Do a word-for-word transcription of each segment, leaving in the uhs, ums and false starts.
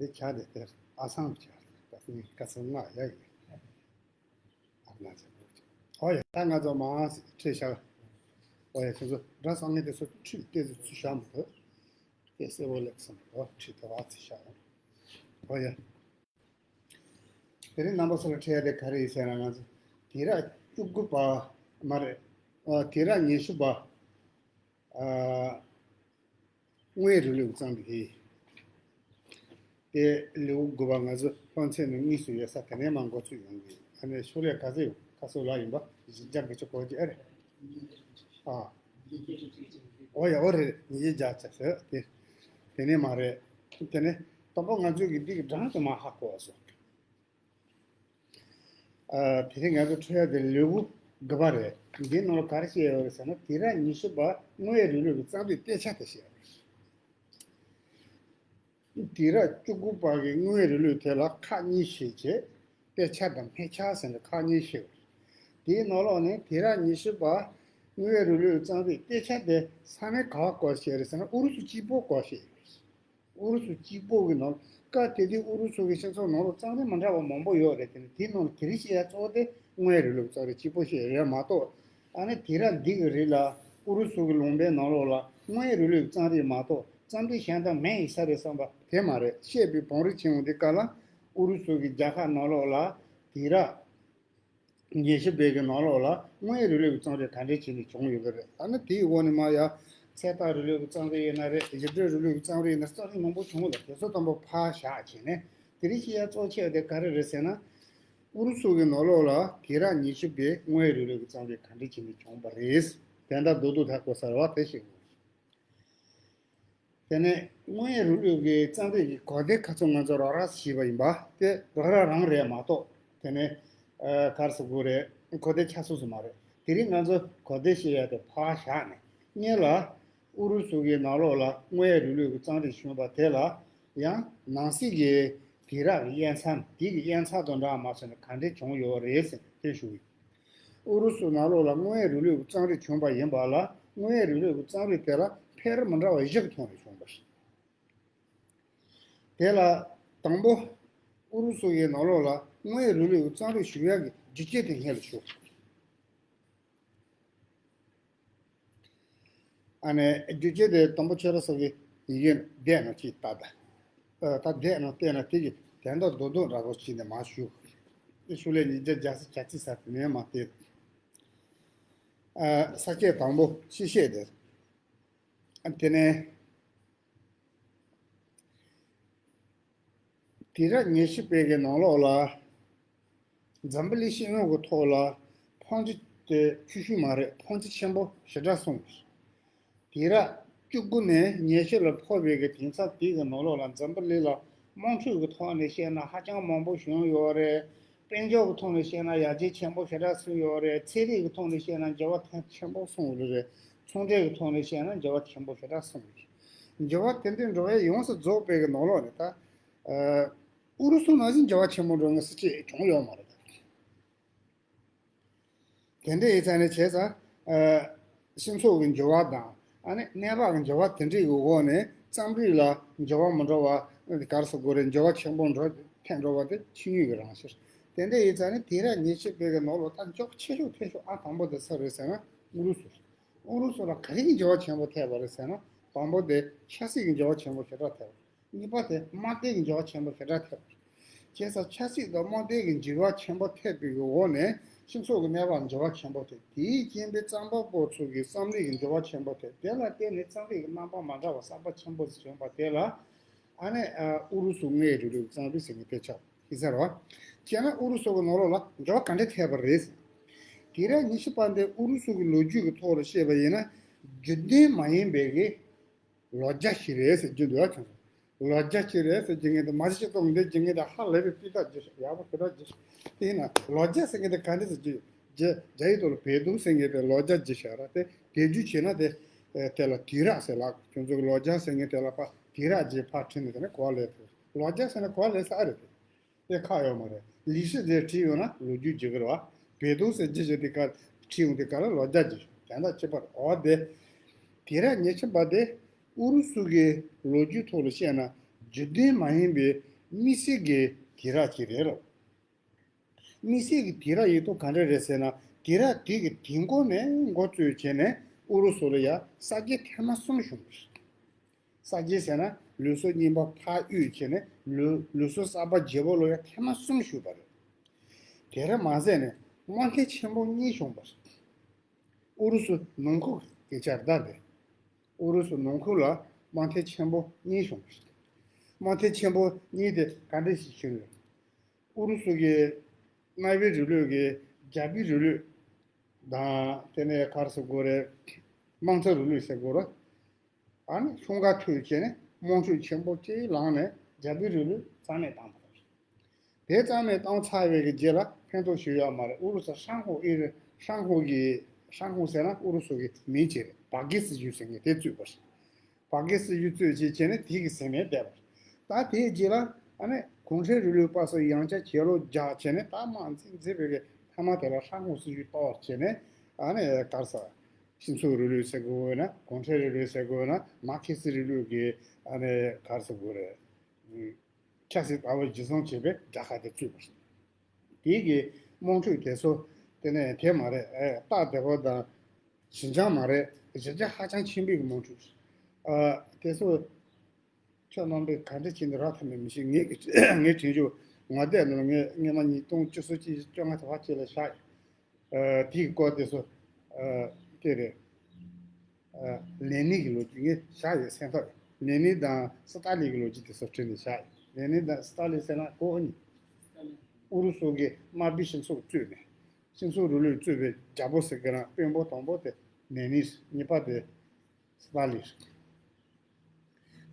དེ་བྱ་དེ་དེར་ཨ་སང་བྱ་དེ་ད་ནི་ཀ་སང་ང་ཡ་ཡིན། ཨ་ང་ཚོ་ཨོ་ཡ་ད་ང་ཚོ་མང་ཁྲིད་བཞག་ཨོ་ཡ་ཁྱེད་ཚོ་འདྲ་སང་ངེ་དེ་ཚོ་ཁྲིད་དེ་ཚོ་ཚུད་བཞག་མི་འདུག་དེ་གསལ་བོ་ལེགས་སམ་ཨོ་ཁྲིད་དེ་བ་ཚུད་བཞག་ཨོ་ཡ། དེ་རིང་རྣམ་པ་ཚོ་ལ་འཕྲད་ཡ་དེ་ག་རེ་ཡིན་ཟེར་ན། ང་ཚོ་དུས་རབས་བཅུ་དགུ་པ་མ་རེད། ཨ་དུས་རབས་ཉི་ཤུ་པ། ཨ་དངོས་ཡོད་རིང་ལུགས་གཙང་སྒྲིག་དེ་ལེའུ་དགུ་པ་ང་ཚོ་སློབ་ཚན་ནང་དངོས་སུ་ཡོད་ས་དེ་ནས་མར་འགོ་ཚུགས་ཡོང་གི། ཨ་ནི་ཤོག་ལྷེ་ག་ཚོད་ཡོད་ག་ཚོད་ལ་ཡིན་པ་བཞི་བརྒྱ་དགུ་བཅུ་གོ་གཅིག་ཨ་རེད། ཨ་ཨོ་ཡ་ཨོ་རེད་ཉིས་བརྒྱ་བརྒྱ་ཆ་ཟེར་དེ་དེ་ནས་མ་རེད། དེ་ནས་དང་པོ་ང་ཚོས་ཀྱི་འདི་གི་གྲངས་དེ་མ་ཧ་གོ་བ་སོང་། ཨ་དེ་རིང་ང་ཚོ་འཕྲོད་ཡ་དེ་ལེའུ་དགུ་པ་རེད། འདིའི་ནང་ལ་ག་རེ་བཤད་ཡོད་རེད་ཟེར་ན། དུས་རབས་ཉི་ཤུ་པ་དངོས་ཡོད་རིང་ལུགས་ཀྱི་གཙང་སྒྲིག་དཔེ་ཆ་དེ་བཤད་ཡོད་རེད། དུས་རབས་བཅུ་དགུ་པ་གི་དངོས་ཡོད་རིང་ལུགས་དེ་ལ་ཁག་གཉིས་ཤིག་བྱས། དཔེ་ཆ་དང་སྨད་ཆ་ཟེར་ནས་ཁག་གཉིས་ཤིག་ཡོད་རེད། དེའི་ནང་ལོགས་ནས་དུས་རབས་ཉི་ཤུ་པ་དངོས་ཡོད་རིང་ལུགས་ཀྱི་གཙང་སྒྲིག་དཔེ་ཆ་དེ་ས་གནས་ག་བ་སྐོར་བཤད་རེད་ཟེར་ན། ཨུ་རུ་སུ་གཅིག་པོ་སྐོར་བཤད་ཡོད་རེད། ཨུ་རུ་སུ་གཅིག་པོ་གི་ནང་སྐབས་དེ་དུས་ཨུ་རུ་སུ་གི་སྤྱི་ཚོགས་ནང་ལ་གཙང་སྒྲིག་མི་འདྲ་བ་མང་པོ་ཡོད་རེད། དེ་ནི་དེའི་ནང་ལ་ག་རེ་བཤད་ཡ་གཙོ་བོ་དེ་དངོས་ཡོད་རིང་ལུགས་གཙང་སྒྲིག་གཅིག་པོ་བཤད་རེད་མ་གཏོགས། ཨ་ནི་དུས་རབས་འདི་གི་རིང་ལ་ཨུ་རུ་སུ་གི་ལུང་པའི་ནང་ལོགས་ལ་དངོས་ཡོད་རིང་ལུགས་གཙང་སྒྲིག་མ་གཏོགས་གཙང་སྒྲིག་གཞན་དག་མེད་ཡིན་ས་རེད་བསམ་པ་དེ་མ་རེད། བཤད་པའི་བང་རིམ་ཕྱིན་འོང་དུས་སྐབས་ལ་ཨུ་རུ་སུ་གི་རྒྱལ་ཁབ་ནང་ལོགས་ལ་དུས་རབས་ཉི་ཤུ་པའི་གི་ནང་ལོགས་ལ་དངོས་ཡོད་རིང་ལུགས་ཀྱི་གཙང་སྒྲིག་ག་འདྲས་བྱས་ནས་བྱུང་ཡོད་ཀྱི་རེད། ད་ནི་དེའི་འོག་ནས་མར་ཡ་ཚད་མཐའ་རིང་ལུགས་ཀྱི་གཙང་སྒྲིག་ཡིན་ན་རེད། ཞིབ་ཕྲའི་རིང་ལུགས་ཀྱི་གཙང་སྒྲིག་ཡིན་ན། གཙང་སྒྲིག་མང་པོ་བྱུང་ལ། དེ་ཚོ་དང་པོ་ཕར་བཞག་བྱས་ནས་དེ་རིང་བཤད་ཡ་གཙོ་ཆེ་བ་དེ་ག་རེ་རེད་ཟེར་ན། ཨུ་རུ་སུ་གི་ནང་ལོགས་ལ་དུས་རབས་ཉི་ཤུ་པའི་དངོས་ཡོད་རིང་ལུགས་ཀྱི་གཙང་སྒྲིག་ག་འདྲས་བྱས་ནས་བྱུང་བ་རེད། དེ་འདྲ་རྡོག་རྡོག་ཐག་གོ་ས་རེད་བ། དེ་ཤེས་དགོས། དེ་ནས་དངོས་ཡོད་རིང་ལུགས་ཀྱི་གཙང་སྒྲིག་གི་གོ་བདེ་ཁ་ཚོན་ང་ཚོ་རོགས་རམ་བྱས་པ་ཡིན་པ་དེ་རོགས་རམ་རང་རེད་མ་གཏོགས། དེ་ནས་ཨ་ག་རེ་ཟེར་དགོས་རེད། གོ་བདེ་ཆ་སོ་སོ་མ་རེད། དེ་རིང་ང་ཚོ་གོ་བདེ་བཤད་ཡ་དེ་ཕར་བཞག་ནས། སྔོན་ལ་ཨུ་རུ་སུ་གི་ནང་ལོགས་ལ་དངོས་ཡོད་རིང་ལུགས་ཀྱི་གཙང་སྒྲིག་བྱུང་བ་དེ་ལ་ཡང་ནང་གསེས་ཀྱི་དུས་རབས་ཀྱི་དབྱེ་མཚམས་དེ་གི་དབྱེ་མཚམས་དང་འདྲ་མ་སོང་ན་ག་འདྲས་བྱུང་ཡོད་རེད་ཟེར་དེ་ཞུ་གི་ཡིན། ཨུ་རུ་སུ་ནང་ལོགས་ལ་དངོས་ཡོད་རིང་ལུགས་ཀྱི་གཙང་སྒྲིག་བྱུང་བ་ཡིན་པ་ལ། དངོས་ཡོད་རིང་ལུགས་ཀྱི་གཙང་སྒྲིག་དེ་ལ་ཕེར་མི་འདྲ་བ་བཞི་གི་ཐོག་ནས་བྱུང་བ་རེད། དེ་ལ་དང་པོ་ཨུ་རུ་སུ་ཡི་ནང་ལོགས་ལ་དངོས་ཡོད་རིང་ལུགས་ཀྱི་གཙང་སྒྲིག་ཞུ་ཡག་གི་རྒྱུ་རྐྱེན་དེ་སྔོན་ལ་ཞུ། ཨ་ནི་རྒྱུ་རྐྱེན་དེ་དང་པོ་ཁྱོད་རང་ཚོ་གི་ཡི་གེ་འདས་ན་ཅིག་ལྟ་ད། ཨ་ད་འདས་ན་བལྟས་ན་དེ་གི་དོན་དག་རྡོག་རྡོག་འདྲ་པོ་ཅིག་ནས་མར་ཞུ། ཤོག་ལྷེ་ཉིས་བརྒྱ་བརྒྱ་ཆ་གྱ་གཅིག་ས་དེ་ནས་མར་བལྟས། ཨ་ས་བཅད་དང་པོ་སྤྱི་བཤད་དེ། ཨ་དེ་ནས། དུས་རབས་ཉི་ཤུ་པའི་གི་ནང་ལོགས་ལ་འཛམ་བུ་གླིང་སྤྱི་ཡོངས་ཀྱི་ཐོག་ལ་འཕོ་འགྱུར་དེ་ཆུང་ཆུང་མ་རེད། འཕོ་འགྱུར་ཆེན་པོ་ཞེ་དྲག་སོང་། དུས་རབས་བཅུ་དགུ་ནས་ཉི་ཤུ་ལ་འཕོ་བའི་གི་དུས་མཚམས་དེའི་གི་ནང་ལོགས་ལ་འཛམ་བུ་གླིང་ལ་དམག་འཁྲུག་གི་ཐོག་ནས་བཤད་ན་ཧ་ཅང་མང་པོ་བྱུང་ཡོད་རེད། དཔལ་འབྱོར་གྱི་ཐོག་ནས་བཤད་ན་ཡར་རྒྱས་ཆེན་པོ་ཞེ་དྲག་སོང་ཡོད་རེད། ཚན་རིག་གི་ཐོག་ནས་བཤད་ན་འགྱུར་བ་ཐེངས་ཆེན་པོ་སོང་ཡོད་རེད། ཚོང་འབྲེལ་གྱི་ཐོག་ནས་བཤད་ན་འགྱུར་བ་ཆེན་པོ་ཞེ་དྲག་སོང་ཡོད་རེད། འགྱུར་བ་དེ་འདྲའི་འགྲོ་བའི་ཡོངས་སུ་རྫོགས་པའི་གི་ནང་ལོགས་ནས་ད། ཨུ་རུ་སུ་ནང་བཞིན་འགྱུར་བ་ཆེན་པོ་འགྲོ་ངེས་སུ་ཅིག་བྱུང་ཡོད་མ་རེད། དེ་འདྲ་ཡིན་ཙང་ནས་བྱས་ཙང་། སྤྱི་ཚོགས་ཀྱི་འགྱུར་བ་དང་། ཨ་ནི་གནས་བབ་ཀྱི་འགྱུར་བ་དེ་འདྲའི་གི་འོག་ནས་གཙང་སྒྲིག་ལ་འགྱུར་བ་མི་འགྲོ་བ་ག་རེ་ཟེར་དགོས་རེད། འགྱུར་བ་ཆེན་པོ་འགྲོ་ཐེབས་འགྲོ་བ་དེ་ཆོས་ཉིད་ཀྱི་རང་བཞིན། དེ་འདྲ་ཡིན་ཙང་ནས་དུས་རབས་ཉི་ཤུ་པའི་གི་ནང་ལོགས་ད་འགྱུར་བ་ཆེ་ཤོས་ཐེབས་ཤོས་ཨ་དང་པོ་དེ་སུ་རེད་ཟེར་ན་ཨུ་རུ་སུ་རེད། ཨུ་རུ་སུ་ལ་ག་རེ་གི་འགྱུར་བ་ཆེན་པོ་ཐེབས་པ་རེད་ཟེར་ན། དང་པོ་དེ་ཆབ་སྲིད་ཀྱི་འགྱུར་བ་ཆེན་པོ་ཞེ་དྲག་ཐེབས་པ། གཉིས་པ་དེ་དམག་དོན་གྱི་འགྱུར་བ་ཆེན་པོ་ཞེ་དྲག་ཐེབས་པ། བྱས་ཙང་ཆབ་སྲིད་དང་དམག་དོན་གྱི་འགྱུར་བ་ཆེན་པོ་ཐེབས་པའི་འོག་ནས་སྤྱི་ཚོགས་ཀྱི་གནས་བབ་འགྱུར་བ་ཆེན་པོ་ཐེབས། དེའི་རྐྱེན་པས་རྩམ་པ་པ་ཚོ་གི་བསམ་བློའི་གི་འགྱུར་བ་ཆེན་པོ་ཐེབས། དེ་ལ་བརྟེན་ནས་རྩོམ་རིག་གི་རྣམ་པ་མ་འདྲ་བ་གསར་པ་ཆེན་པོ་ཞིག་བྱུང་བ་དེ་ལ། ཨ་ནི་ཨུ་རུ་སུ་དངོས་ཡོད་རིང་ལུགས་རྩོམ་རིག་ཟེར་མཁན་དེ་ཆགས་ཡིན་ས་རེད་བ། བྱས་ན་ཨུ་རུ་སུ་གི་ནང་ལོགས་ལ་འགྱུར་བ་ག་འདྲ་ཐེབས་པ་རེད། དུས་རབས་ཉི་ཤུ་པ་འདི་ཨུ་རུ་སུ་གི་ལོ་རྒྱུས་ཀྱི་ཐོག་ལ་བཤད་པ་ཡིན་ན། རྒྱུན་ལྡན་མ་ཡིན་པའི་གི་ལོ་རྒྱུས་ཤིག་རེད་ཟེར་རྒྱུ་འདུག་ཨ། ཁྱོད་ཚོ་ལོ་རྒྱུས་ཤིག་རེད་ཟེར་རྒྱུ་མཁན་དེ། མ་གཞི་སྤྱི་ཚོགས་འདི་རྒྱུ་མཁན་དེ་ཧ་ལས་པའི་སྤུས་དག་རྒྱུ་ཞིག་ཡག་པོ་ཞེ་དྲག་རྒྱུ་ཞིག་དེ་ཡིན་ན་ལོ་རྒྱུས་ཟེར་མཁན་དེ་ག་འདྲ་ཟེར་རྒྱུ། རྒྱ་རྒྱ་ཡིག་ཐོག་ལ་百度ཟེར་མཁན་དེ་ལོ་རྒྱུས་རྒྱུ་ཞིག་ར། དེ་དེ་རྒྱུ་བྱས་ན་དེ་དེ་ལ་དུས་རབས་ཟེར་ལ། ཁྱོད་ཚོ་གི་ལོ་རྒྱུས་ཟེར་མཁན་དེ་ལ་པ་དུས་རབས་རྗེས་ཕར་ཁྲིད་ནས་དེ་ནས་གོ་བ་ལེན་ཐུབ། ལོ་རྒྱུས་ཟེར་ན་གོ་བ་ལེན་ས་ཨ་རེད་དེ། དེ་ཁག་ཡོད་མ་རེད། ལི་ཤི་ཟེར་བྲིས་ཡོད་ན་ལོ་རྒྱུས་བརྗོད་ཀྱི་རེད་བ།百度ཟེར་རྒྱུ་ཞིག་དེ་ག་བྲིས་ཡོང་དེ་ག་ལ་ལོ་རྒྱུས་རྒྱུ་ཞིག་གཞན་དག་ཁྱད་པར་འོ་དེ། དུས་རབས་ཉེར་གཅིག་པ་དེ་ཨུ་རུ་སུ་གི་ལོ་རྒྱུས་ཐོག་ལ་བཤད་ན་རྒྱུན་ལྡན་མ་ཡིན་པའི་ དམིགས་བསལ་གྱི་དུས་རབས་ཅིག་རེད་ལ། དམིགས་བསལ་གྱི་དུས་རབས་ཡིན་དུས་ག་འདྲ་རེད་ཟེར་ན། དུས་རབས་དེ་གི་དུས་འགོ་ནས་འགོ་བཙུགས་བྱས་ནས་ཨུ་རུ་སུ་ལ་ཡ་ས་སྐྱ་ཐེངས་མ་གསུམ་བྱུང་བ་རེད། ས་སྐྱ་ཟེར་ན་ལུགས་སྲོལ་རྙིང་པ་ཕར་གཡུགས་བྱས་ནས་ལུགས་ལུགས་སྲོལ་གསར་པ་བརྗེ་པོ་ལ་ཡ་ཐེངས་མ་གསུམ་བྱུང་བ་རེད། དེ་ར་མ་ཟད་ནས་དམག་འཐབ་ཆེན་པོ་གཉིས་བྱུང་བ་རེད། ཨུ་རུ་སུ་ནང་ཁུལ་གྱི་ཆར་ད་དེ། ཨུ་རུ་སུ་ནང་ཁུལ་ལ་དམག་འཐབ་ཆེན་པོ་གཉིས་བྱུང་བ་རེད། དམག་འཐབ་ཆེན་པོ་གཉིས་དེ་ག་འདྲ་ཞིག་བྱུང་ཡོད། ཨུ་རུ་སུ་གི་གནའ་བོའི་རིང་ལུགས་ཀྱི་རྒྱ་བོད་རིང་ལུགས་དང་། དེ་ནས་ག་རེ་ཟེར་དགོས་རེད། དམངས་གཙོ་རིང་ལུགས་ཟེར་དགོས་རེད། ཨ་ནི་ཤུགས་འགག་ཐུག་བྱས་ནས་དམག་འཁྲུག་ཆེན་པོ་གཅིག་ལངས་ནས་རྒྱ་བོད་རིང་ལུགས་རྩ་མེད་བཏང་བ་རེད། དེ་རྩ་མེད་བཏང་ཚར་བའི་གི་རྗེས་ལ་ཕན་ཐོགས་ཞིག་ཡོད་མ་རེད། ཨུ་རུ་སུ་ཧྲང་ཧོ་ཨི་རི་ཧྲང་ཧོ་གི་ཧྲང་ཧོ་ཟེར་ན་ཨུ་རུ་སུ་གི་མིང་ཅིག་རེད། བྷ་གྷི་སི་ཇུ་ཟེར་མཁན་དེ་བཙུགས་པ་རེད། བྷ་གྷི་སི་ཇུ་བཙུགས་བྱས་བྱས་ནས་དེ་གི་ཟིན་ནས་བསྡད་པ་རེད། ད་དེའི་རྗེས་ལ་ཨ་ནི་གུང་ཁྲན་རིང་ལུགས་པ་ཚོ་ཡང་བསྐྱར་གྱེན་ལོག་རྒྱག་བྱས་ནས་ད་དམག་འཛིང་འཛིང་བའི་གི་མཐའ་མ་དེ་ལ་ཧྲང་ཧོ་སི་ཇུ་གཏོར་བྱས་ནས་ཨ་ནི་ག་རེ་ཟེར། སྤྱི་ཚོགས་རིང་ལུགས་ཟེར་དགོས་ཡོད་ན། གུང་ཁྲན་རིང་ལུགས་ཟེར་དགོས་ཡོད་ན། མར་ཁེ་སི་རིང་ལུགས་ཀྱི་ཨ་ནི་ག་རེ་ཟེར་དགོས་རེད། ཆབ་སྲིད་ལྟ་བ་གཞིར་བཟུང་བྱས་པའི་རྒྱལ་ཁབ་དེ་བཙུགས་པ་རེད། དེའི་གི་དམག་འཁྲུག་དེ་ཚོ་དེ་ནས་དེ་མ་རེད། ཨེ་སྟག་སྡེ་པ་དང་ཞིན་ཅང་མ་རེད། གཞི་རྒྱ་ཧ་ཅང་ཆེན་པོའི་གི་དམག་འཁྲུག་རེད། ཨ་དེ་ཚོ་ཁྱོད་རྣམ་པས་ག་འདྲ་བྱས་ནས་རག་ཐུབ་མེད་མི་ཤེས། ངས་ངས་དྲན་རྒྱུ་ངོ་དེབ་ནང་ངས་སྔོན་མ་ཉིས་སྟོང་བཅུ་གསུམ་བཅུ་བཅོ་ལྔ་དེ་བར་ཅིག་ལ་བཞག་ཡོད། ཨ་དེའི་སྐོར་དེ་ཚོ་ཨ་དེ་རེད། ཨ་ལེ་ནིན་གྱི་ལོ་རྒྱུས་ངས་བཞག་ཡོད། སེམས་ཐག་ཡོད། ལེ་ནིན་དང་སི་ཏཱ་ལིན་གྱི་ལོ་རྒྱུས་དེ་ཚོ་བྲིས་ནས་བཞག་ཡོད། ལེ་ནིན་དང་སི་ཏཱ་ལིན་ཟེར་ན་ཁོ་ཨ་ནི་ཨུ་རུ་སུ་གི་དམར་པོའི་སྤྱི་ཚོགས་བཙུགས་ནས་སྤྱི་ཚོགས་རིང་ལུགས་བཙུགས་པའི་རྒྱལ་པོ་ཟེར་གྱི་རང་དཔོན་པོ་དང་པོ་དེ་ལེ་ནིན། གཉིས་པ་དེ་སི་ཏཱ་ལིན།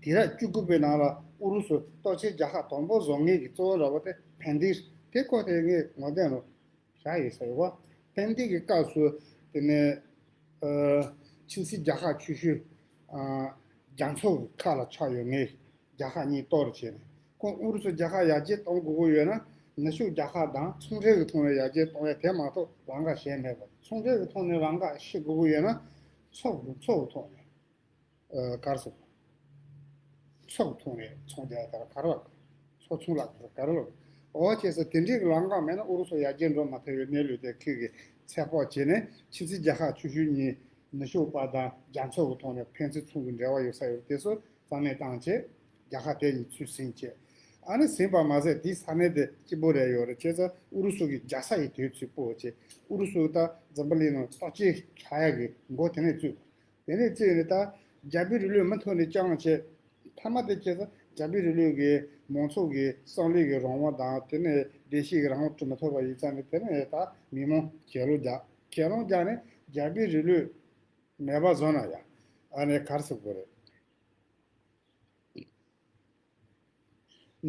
དུས་རབས་བཅུ་དགུ་པའི་ནང་ལ་ཨུ་རུ་སུ་སྟོབས་ཆེན་རྒྱལ་ཁབ་དང་པོ་བཟོ་མཁན་གྱི་གཙོ་བོ་ར་བ་དེ་ཕན་ཏིར། དེ་སྐོར་དེ་ངས་ངོ་དེབ་ནང་བཞག་ཡོད་ས་ཡོད་པ། ཕན་ཏིར་གྱི་སྐབས་སུ་དེ་ནས་ཨ་ཆིན་སྲིད་རྒྱལ་ཁབ་ཆུང་ཤོས་ཨ་རྒྱ་མཚོ་གི་ཁ་ལ་ཆགས་ཡོད་ངེས། རྒྱལ་ཁབ་གཉིས་གཏོར་བྱས་ནས་ཁོང་ཨུ་རུ་སུ་རྒྱལ་ཁབ་ཡར་རྒྱས་གཏོང་དགོས་ཀྱི་ཡོད་ན། ནུབ་ཕྱོགས་རྒྱལ་ཁབ་དང་ཚོང་འབྲེལ་གྱི་ཐོག་ནས་ཡར་རྒྱས་གཏོང་ཡ་དེ་མ་གཏོགས་ལམ་ཁ་གཞན་མེད་པ། ཚོང་འབྲེལ་གྱི་ཐོག་ནས་ལམ་ཁ་ཕྱེ་དགོས་ཀྱི་ཡོད་ན་མཚོ་མཚོ་གི་ཐོག་ནས། ཨ་ག་རེ་ཟེར། མཚོ་གི་ཐོག་ནས་ཚོང་རྒྱག་ཡ་དེ་ལ་ག་རེ་ལབ། མཚོ་ཚོང་ལབ་དེ་ག་རེ་ལབ། འོ་བྱས་ཙང་དེ་འདྲའི་གི་ལམ་ཁ་མེད་ན་ཨུ་རུ་སུ་ཡར་རྒྱས་འགྲོ་མ་ཐུབ་པའི་གནས་ལུགས་དེ་ཁོས་གི་ཚོད་དཔག་བྱས་ནས་ཆིན་སྲིད་རྒྱལ་ཁབ་ཆུང་ཤོས་གཉིས་ནུབ་ཕྱོགས་པ་དང་རྒྱ་མཚོ་གི་ཐོག་ནས་ཕན་ཚུན་ཚོང་གི་འབྲེལ་བ་ཡོད་ས་ཡོད་དེ་ཚོ་རྩ་མེད་བཏང་བྱས་རྒྱལ་ཁབ་དེ་གཉིས་ཚུར་ཟིན་བྱས། ཨ་ནི་ཟིན་པ་མ་ཟད་དེའི་ས་གནས་དེ་གཅིག་པོ་རེད་ཡོད་རེད། བྱས་ཙང་ཨུ་རུ་སུ་གི་རྒྱལ་ས་ཡི་དེའི་ཚུར་སྤོ་བྱས། ཨུ་རུ་སུ་ད་འཛམ་བུ་གླིང་ནང་སྟོབས་ཆེ་ཆགས་ཡག་གི་འགོ་དེ་ནས་བཙུགས། དེ་ནས་བཙུགས་ནས་ད་རྒྱ་བོད་རིང་ལུགས་མུ་མཐུད་ནས་བསྐྱངས་བྱས། མཐའ་མ་དེ་བྱས་ཙང་རྒྱ་བོད་རིང་ལུགས་ཀྱི་མང་ཚོགས་ཀྱི་བསམ་བློའི་གི་རང་དབང་དང་། དེ་ནས་བདེ་སྐྱིད་ཀྱི་རང་དབང་སྤྲོད་མ་ཐུབ་པ་ཡིན་ཙང་ནས། དེ་ནས་ད་མི་མང་གྱེན་ལོག་རྒྱག་གྱེན་ལོག་རྒྱག་ནས་རྒྱ་བོད་རིང་ལུགས་མེད་པ་བཟོ་ན་ཡང་ཨ་ནི་ག་རེ་ཟེར་དགོས་རེད།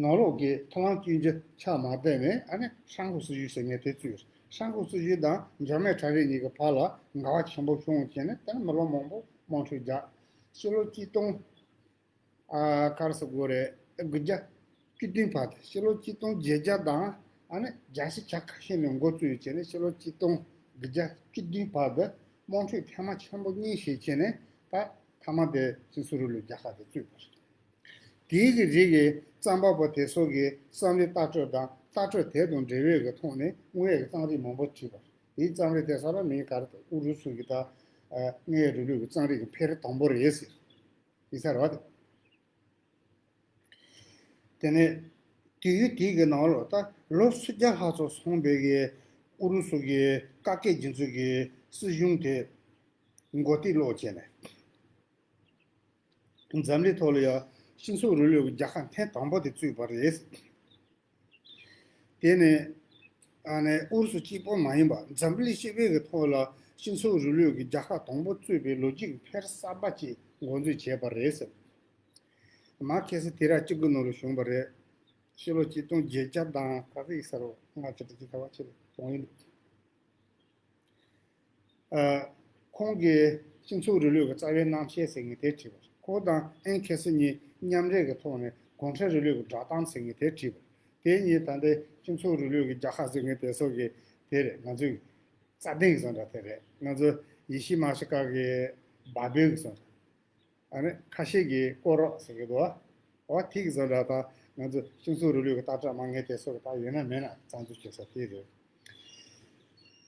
ནང་ལོགས་ཀྱི་མཐོང་ལམ་གཅིག་གྱུར་ཆགས་མ་བསྡད་ནས། ཨ་ནི་ཧྲང་ཧོ་སྲིད་ཇུས་ཟེར་མཁན་དེ་བཙུགས། ཧྲང་ཧོ་སྲིད་ཇུས་དང་འཇར་མན་གྲ་སྒྲིག་གཉིས་ཀྱི་བར་ལ་འགལ་བ་ཆེན་པོ་བྱུང་བྱས་ནས། དེ་ནས་མི་ལོ་མང་པོ་དམག་འཁྲུག་རྒྱག་ཕྱི་ལོ་གཅིག་སྟོང་ཨ་ག་རེ་ཟེར་དགོས་རེད། དགུ་བརྒྱ་བཅུ་བདུན་བར་དུ། ཕྱི་ལོ་གཅིག་སྟོང་བརྒྱད་བརྒྱ་དང་ཨ་ནི་བརྒྱད་ཅུ་གྱ་ཁ་ཤས་ནས་འགོ་བཙུགས་བྱས་ནས་ཕྱི་ལོ་གཅིག་སྟོང་དགུ་བརྒྱ་བཅུ་བདུན་བར་དུ་དམག་འཁྲུག་ཐེངས་མ་ཆེན་པོ་གཉིས་ཤིག་བྱས་ནས། ད་མཐའ་མ་དེ་སྤྱི་ཚོགས་རིང་ལུགས་རྒྱལ་ཁབ་དེ་བཙུགས་པ་རེད། དེའི་གི་རིགས་ཀྱི་རྩོམ་པ་པོ་དེ་ཚོ་གི་བསམ་བློའི་ལྟ་གྲུབ་དང་ལྟ་གྲུབ་དེ་དང་འབྲེལ་བའི་གི་ཐོག་ནས་དངོས་ཡོད་ཀྱི་རྩོམ་རིག་མང་པོ་བྲིས་པ་རེད། དེའི་རྩོམ་རིག་དེ་ཚོ་ལ་མིང་ག་རེ། ཨུ་རུ་སུ་གི་ད་ཨ་དངོས་ཡོད་རིང་ལུགས་ཀྱི་རྩོམ་རིག་གི་འཕེལ་རིམ་དང་པོ་རེད་ཟེར། ཡིན་ས་རེད་བ། དེ་ནས་དུས་ཡུན་དེའི་གི་ནང་ལོགས་ད་ལོ་སུམ་བརྒྱ་ལྷག་ཙམ་སོང་བའི་གི་ཨུ་རུ་སུ་གི་བཀའ་བཀོད་རྒྱུད་འཛིན་གྱི་སྲིད་གཞུང་དེ་མགོ་རྟིང་སློག་བྱས་ནས། འཛམ་གླིང་ཐོག་ལ་ཡང་སྤྱི་ཚོགས་རིང་ལུགས་ཀྱི་རྒྱལ་ཁབ་ཐེངས་དང་པོ་དེ་བཙུགས་པ་རེད། དེ་ནས་ཨ་ནི་ཨུ་རུ་སུ་གཅིག་པོ་མ་ཡིན་པར་འཛམ་གླིང་སྤྱི་པའི་གི་ཐོག་ལ་སྤྱི་ཚོགས་རིང་ལུགས་ཀྱི་རྒྱལ་ཁབ་དང་པོ་བཙུགས་པའི་ལོ་རྒྱུས་ཀྱི་འཕེལ་རིམ་གསར་པ་ཅིག་འགོ་འཛུགས་བྱས་པ་རེད་ཟེར། མར་ཁེ་སི་དུས་རབས་བཅུ་དགུ་ནང་ལ་བྱུང་བ་རེད། ཕྱི་ལོ་གཅིག་སྟོང་བརྒྱད་བརྒྱ་དང་ག་ཚོད་ཡིན་ས་རེད། ལྔ་བཅུ་དྲུག་ཅུ་ག་བ་ཅིག་ལ་བྱུང་ཡིན་འདུག་ཨ་ཁོང་གིས་སྤྱི་ཚོགས་རིང་ལུགས་ཀྱི་རྩ་བའི་རྣམ་བཤད་ཟེར་མཁན་དེ་བྲིས་པ་རེད། ཁོང་དང་ཨེན་ཁེ་སི་གཉིས་མཉམ་འབྲེལ་གྱི་ཐོག་ནས་གུང་ཁྲན་རིང་ལུགས་ཀྱི་བསྒྲགས་གཏམ་ཟེར་མཁན་དེ་བྲིས་པ་རེད། དེ་གཉིས་ད་ལྟའི་སྤྱི་ཚོགས་རིང་ལུགས་ཀྱི་རྒྱལ་ཁབ་ཟེར་མཁན་དེ་ཚོ་གི་དེ་རེད། ང་ཚོའི་རྩ་དོན་གྱི་བཟོ་འདྲ་དེ་རེད། ང་ཚོ་ཡེ་ཤུ་མ་ཤི་ཀ་གི་བ་བེལ་གྱི་བཟོ་འདྲ། ཨ་ནི་ཁ་ཤས་ཀྱིས་སྐོར་རོགས་ཟེར་གྱི་འདུག་འོ་དེ་གི་བཟོ་འདྲ་དང་ ང་ཚོ་སྤྱི་ཚོགས་རིང་ལུགས་ཀྱི་ལྟ་གྲུབ་མ་ངེས་དེ་སོགས་ཀྱི་ད་ཡོད་ན་མེད་ན་རྩ་འཛུགས་བྱེད་ས་དེ་རེད།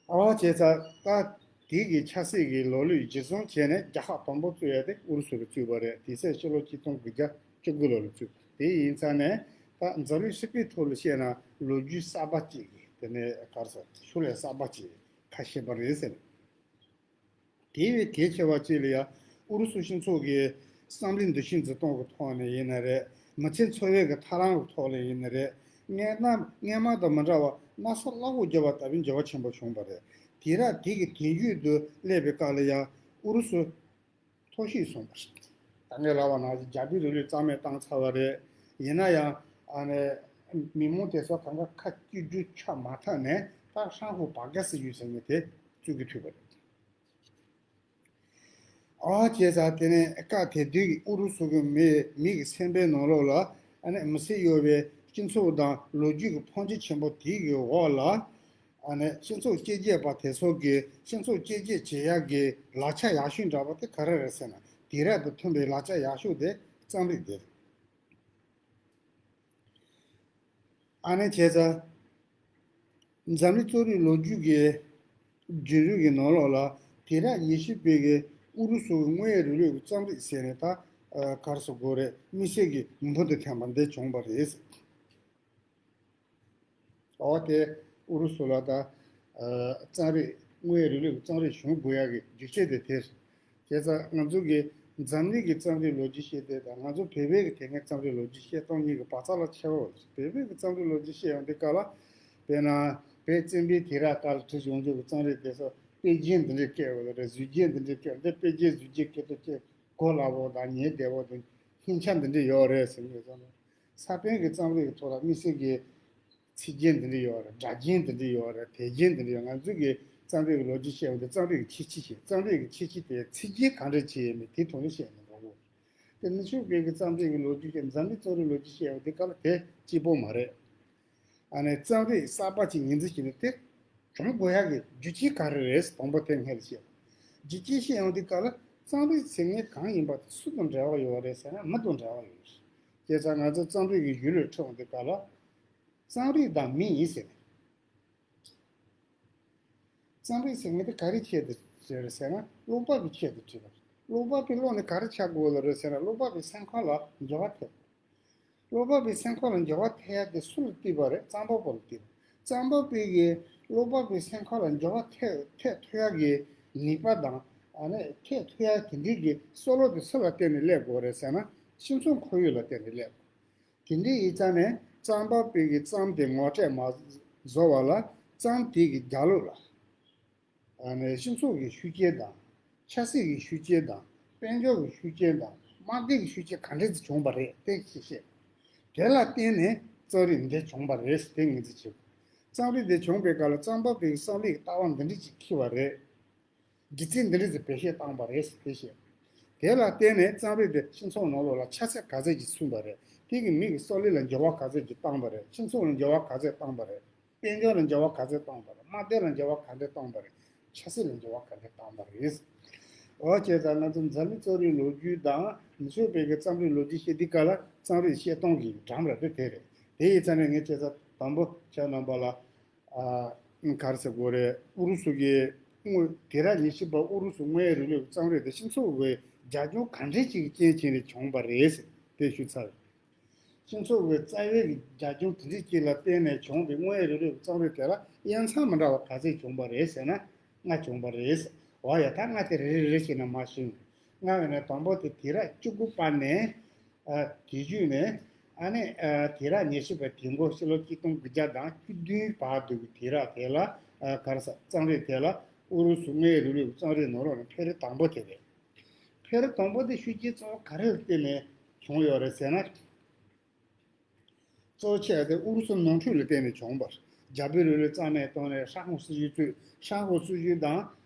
ཨ་བ་བྱས་ཙང་ད་དེ་གི་ཆབ་སྲིད་ཀྱི་ལོ་ལུགས་གཞིར་བཟུང་བྱས་ནས་རྒྱལ་ཁབ་དང་པོ་བཙུགས་ཡ་དེ་ཨུ་རུ་སུ་གིས་བཙུགས་པ་རེད། དེ་སྲིད་ཕྱི་ལོ་ཆིག་སྟོང་དགུ་བརྒྱ་བཅུ་དགུ་ལོ་ལ་བཙུགས་པ་དེ་ཡིན་ཙང་ནས་ད་འཛམ་གླིང་སྤྱི་པའི་ཐོག་ལ་བཤད་ན་ལོ་རྒྱུས་གསར་པ་གཅིག་གི་དེ་ནས་ག་རེ་ཟེར་ཤུགས་ལས་གསར་པ་གཅིག་ཁ་ཕྱེས་པ་རེད་ཟེར། དེ་བས་གལ་ཆེ་བ་གཅིག་ལ་ཡང་ཨུ་རུ་སུ་སྤྱི་ཚོགས་ཀྱི་བསམ་བློའི་འདུ་ཤེས་འཛིན་སྟངས་ཀྱི་ཐོག་ནས་ཡིན་ན་རེད། མི་ཚེ་འཚོ་བའི་གི་ཐབས་ལམ་གྱི་ཐོག་ལ་ཡིན་ན་རེད། སྔན་ན་སྔན་མ་དང་མི་འདྲ་བ་སྣ་ས་བླ་འོག་རྒྱུ་བ་ལྟ་བུའི་འགྱུར་བ་ཆེན་པོ་བྱུང་བ་རེད། དེ་ར་དེ་གི་དེང་དུས་སུ་སླེབས་པའི་སྐབས་ལ་ཡང་ཨུ་རུ་སུ་མཐོ་ཤོས་སོང་བ་རེད། ད་ངས་ལབ་པ་ནང་བཞིན་རྒྱ་བོད་རིང་ལུགས་རྩ་མེད་བཏང་ཚར་བ་རེད། ཡིན་ན་ཡང་ཨ་ནི་མི་མང་དེ་ཚོ་གང་ག་ཁ་བཅུ་དྲུག་ཆ་མ་ཐག་ནས་ད་ཧྲང་ཧུ་བྷ་ག་སི་ཡུས་ཟེར་མཁན་དེ་བཙུགས་ཀྱི་ཐུབ་པ་རེད། ཨོ་བྱས་ཙང་དེ་ནས་སྐབས་དེ་དུས་ཀྱི་ཨུ་རུ་སུ་གི་མི་མི་གི་སེམས་པའི་ནང་ལོགས་ལ་ཨ་ནི་མི་སེར་གཡོ་བའི་སྤྱི་ཚོགས་དང་ལོ་རྒྱུས་ཀྱི་ཕོན་ཆེ་ཆེན་པོ་དེའི་གི་འོག་ལ་ཨ་ནི་སྤྱི་ཚོགས་བཅོ་བརྒྱད་པ་དེ་ཚོ་གི་སྤྱི་ཚོགས་བཅོ་བརྒྱད་བྱེད་ཡག་གི་ལག་ཆ་ཡག་ཤོས་འདྲ་པོ་དེ་ག་རེ་རེད་ཟེར་ན་དེང་རབས་དང་མཐུན་པའི་ལག་ཆ་ཡག་ཤོས་དེ་རྩོམ་རིག་དེ་རེད། ཨ་ནི་བྱས་ཙང་། འཛམ་གླིང་རྩོམ་རིག་ལོ་རྒྱུས་ཀྱི་རྒྱུན་རིང་གི་ནང་ལོགས་ལ་དེང་རབས་ཉི་ཤུ་པའི་གི་ཨུ་རུ་སུ་གི་དངོས་ཡོད་རིང་ལུགས་ཀྱི་རྩོམ་རིག་ཟེར་ནས་ད་ག་རེ་ཟེར་དགོས་རེད། དམིགས་བསལ་གྱི་འབུར་དུ་ཐོན་པ་འདི་བྱུང་བ་རེད། འོ་དེ་ཨུ་རུ་སུ་ལ་ད་རྩོམ་རིག་དངོས་ཡོད་རིང་ལུགས་ཀྱི་རྩོམ་རིག་གཞུང་དགོས་ཡག་གི་རྒྱུ་རྐྱེན་དེ་དེ་རེད། བྱས་ཙང་ང་ཚོ་གི་འཛམ་གླིང་གི་རྩོམ་རིག་ལོ་རྒྱུས་བཤད་དེ་དང་ང་ཚོ་བོད་པའི་གི་དེ་སྔའི་རྩོམ་རིག་ལོ་རྒྱུས་བཤད་སྟངས་གཉིས་ཀྱི་བར་ཐག་ལ་ཁྱད་པར་ཡོད་རེད། བོད་པའི་གི་རྩོམ་རིག་ལོ་རྒྱུས་བཤད་ཡོང་དུས་སྐབས་ལ་དཔེར་ན་བོད་བཙན་པོའི་དུས་རབས་སྐབས་ལ་བྲིས་ཡོང་རྒྱུ་གི་རྩོམ་རིག་དེ་ཚོ་དཔེ་རྒྱན་འདི་འདྲས་བཀལ་ཡོད་རེད། གཟུགས་རྒྱན་འདི་འདྲས་བཀལ། འདི་དཔེ་རྒྱན་གཟུགས་རྒྱན་བཀལ་དུས་ཀྱི་གོ་སླ་པོ་དང་ཉན་བདེ་པོ་དང་སྙིང་རྗེ་འདི་འདྲས་ཡོད་རེད་ཟེར་ངེས་སོང་ན། ས་བོན་གྱི་རྩོམ་རིག་གི་ཐོག་ལ་དམིགས་བསལ་གྱི་ཚིག་རྒྱན་འདི་འདྲ་ཡོད་རེད། སྒྲ་རྒྱན་འདི་འདྲ་ཡོད་རེད། དེ་རྒྱན་འདི་འདྲ་ཡོད། ང་ཚོ་གི་རྩོམ་རིག་གི་ལོ་རྒྱུས་བཤད་ཡོང་དུས་རྩོམ་རིག་གི་ཁྱད་ཆོས་ཤིག་རྩོམ་རིག་གི་ཁྱད་ཆོས་དེ་ཚིག་རྒྱན་གང་འདྲ་ཅིག་ཡོད་མེད་དེ་ཐོག་ནས་བཤད་ནས་འགྲོ་དགོས། དེ་ནུབ་ཕྱོགས་པའི་གི་རྩོམ་རིག་གི་ལོ་རྒྱུས་ཀྱི་འཛམ་གླིང་རྩོམ་རིག་ལོ་རྒྱུས་བཤད་ཡོང་དུས་སྐབས་ལ་དེ་གཅིག་པོ་མ་རེད། ཨ་ནི་རྩོམ་རིག་གསར་པ་ཅིག་ངོས་འཛིན་བྱས་ནས་དེ་སྦྱོང་དགོས་ཡག་གི་རྒྱུ་རྐྱེན་ག་རེ་རེད། དང་པོ་དེ་སྔོན་ལ་བཤད། རྒྱུ་རྐྱེན་བཤད་ཡོང་དུས་སྐབས་ལ་རྩོམ་རིག་ཟེར་མཁན་གང་ཡིན་པ་དེ་སུ་དང་འབྲེལ་བ་ཡོད་རེད་ཟེར་ན་མི་དང་འབྲེལ་བ་ཡོད་རེད། བྱས་ཙང་ང་ཚོ་རྩོམ་རིག་གི་གཞུང་ལུགས་ཁྲིད་ཡོང་དུས་སྐབས་ལ་རྩོམ་རིག་དང་མི་ཡིན་ཟེར་ནས། རྩོམ་རིག་ཟེར་མཁན་དེ་ག་རེ་ཆེད་དུ་བྲིས་རེད་ཟེར་ན་ཀློག་པ་པོའི་ཆེད་དུ་བྲིས་པ་རེད། ཀློག་པ་པོའི་བློ་ནི་ག་རེ་ཆགས་དགོས་ལ་རེད་ཟེར་ན་ཀློག་པ་པོའི་སེམས་ཁམས་ལ་འགྱུར་བ་ཐེབས། ཀློག་པ་པོའི་སེམས་ཁམས་ལ་འགྱུར་བ་ཐེབས་ཡ་དེ་སུ་ལ་ལྟོས་པ་རེད། རྩོམ་པ་པོ་ལ་ལྟོས་པ། རྩོམ་པ་པོའི་གི་ཀློག་པ་པོའི་སེམས་ཁམས་ལ་འགྱུར་བ་ཐེབས་ཐེབས་ཐུབ་ཡ་གི་ནུས་པ་དང་ཨ་ནི་ཐེབས་ཐུབ་ཡ་དེ་འདྲའི་གི་སྲོག་བླུ་དེ་སུ་ལ་བརྟེན་ནས་སླེབས་དགོས་རེད་ཟེར་ན་སྤྱི་ཚོགས་ཁོར་ཡུག་ལ་བརྟེན་ནས་སླེབས་དགོས། དེ་འདྲ་ཡིན་ཙང་ནས་རྩོམ་པ་པོའི་གི་རྩོམ་དེ་ངོ་སྤྲོད་མ་བཟོ་བ་ལ་རྩོམ་དེ་གི་རྒྱབ་ལོགས་ལ། ཨ་ནི་སྤྱི་ཚོགས་ཀྱི་ཤུགས་རྐྱེན་དང་། ཆབ་སྲིད་ཀྱི་ཤུགས་རྐྱེན་དང་། དཔལ་འབྱོར་གྱི་ཤུགས་རྐྱེན་དང་། དམག་སྡེ་གི་ཤུགས་རྐྱེན་ག་འདྲས་ཅིག་བྱུང་བ་རེད་དེ་ཅིག་བཤད། དེ་ལ་བརྟེན་ནས་རྩོམ་རིག་འདི་བྱུང་བ་རེད་དེ་ངོས་འཛིན་བྱེད་དགོས། རྩོམ་རིག་འདི་བྱུང་བའི་སྐབས་ལ་རྩོམ་པ་པོའི་རྩོམ་རིག་གི་ལྟ་བ་འདི་འདྲས་ཅིག་འཁྱེར་བ་རེད། སྒྱུ་རྩལ་འདི་འདྲས་ཅིག་བེད་སྤྱོད་བཏང་བ་རེད་དེ་བཤད། དེ་ལ་བརྟེན་ནས་རྩོམ་རིག་འདི་སྤྱི་ཚོགས་ནང་ལོགས་ལ་ཆ་ཤས་ག་ཚད་ཅིག་ཚུད་པ་རེད། དེ་གིས་མི་གི་སྲོག་བླུ་ལ་འགྱུར་བ་ག་ཚད་ཅིག་བཏང་བ་རེད། སྤྱི་ཚོགས་ལ་འགྱུར་བ་ག་ཚད་བཏང་བ་རེད། དཔལ་འབྱོར་ལ་འགྱུར་བ་ག་ཚད་བཏང་བ་རེད། དམག་སྡེ་ལ་འགྱུར་བ་ག་ཚད་བཏང་བ་རེད། ཆབ་སྲིད་ལ་འགྱུར་བ་ག་ཚད་བཏང་བ་རེད། འོ་བྱས་ཙང་ང་ཚོ་འཛམ་གླིང་རྩོམ་རིག་ལོ་རྒྱུས་དང་ནུབ་ཕྱོགས་པའི་གི་རྩོམ་རིག་ལོ་རྒྱུས་བཤད་དུས་སྐབས་ལ་རྩོམ་རིག་བཤད་སྟངས་ཀྱི་འགྲམ་ར་དེ་དེ་རེད། དེ་ཡིན་ཙང་ནས་ངས་བྱས་ཙང་དང་པོ་ཁྱེད་རྣམ་པ་ལ་ཨ་ག་རེ་ཟེར་དགོས་རེད། ཨུ་རུ་སུ་གི་དངོས་དེང་རབས་ཉི་ཤུ་པ་ཨུ་རུ་སུ་དངོས་ཡོད་རིང་ལུགས་རྩོམ་རིག་དེ་སྤྱི་ཚོགས་ཀྱི་རྒྱབ་ལྗོངས་ག་འདྲས་ཅིག་གི་རྐྱེན་བྱས་ནས་བྱུང་བ་རེད་ཟེར་དེ་ཞུས་ཚར། སྤྱི་ཚོགས་ཀྱི་རྩ་བའི་རྒྱབ་ལྗོངས་དེ་འདྲ་ཅིག་ལ་བརྟེན་ནས་བྱུང་བའི་དངོས་ཡོད་རིང་ལུགས་རྩོམ་རིག་དེ་ལ་དབྱེ་མཚམས་མི་འདྲ་བ་ག་ཚད་བྱུང་བ་རེད་ཟེར་ན་ལྔ་བྱུང་བ་རེད། འོ་ཡ་ད་ལྔ་དེ་རེ་རེ་རེ་བྱས་ནས་མར་ཞུས། ལྔ་བའི་ནང་དང་པོ་དེ་དུས་རབས་བཅུ་དགུ་པ་ནས་ཨ་དེ་བརྒྱུད་ནས་ཨ་ནི་ཨ་དུས་རབས་ཉི་ཤུ་པའི་དུས་འགོ་ཕྱི་ལོ་ཆིག་སྟོང་དགུ་བརྒྱ་དང་བཅུ་བདུན་བར་དུ་གི་དུས་རབས་དེ་ལ་ཨ་ག་རེ་ཟེར་རྩོམ་རིག་དེ་ལ་ཨུ་རུ་སུ་དངོས་ཡོད་རིང་ལུགས་རྩོམ་རིག་ནང་ལོགས་ནས་འཕེལ་རིམ་དང་པོ་དེ་རེད། འཕེལ་རིམ་དང་པོ་དེ་ཤུགས་རྐྱེན་གཙོ་བོ་ག་རེ་ལ་བརྟེན་ནས་བྱུང་ཡོད་རེད་ཟེར་ན། གཙོ་ཆེ་བ་དེ་ཨུ་རུ་སུ་ནོར་འཁྲུལ་ལ་བརྟེན་ནས་བྱུང་བ་རེད། རྒྱ་བོད་རིང་ལུགས་རྩ་མེད་བཏང་ནས་ཧྲན་ཧོ་སྲིད་ཇུས་བཙུགས། ཧྲན་ཧོ་སྲིད་ཇུས་དང་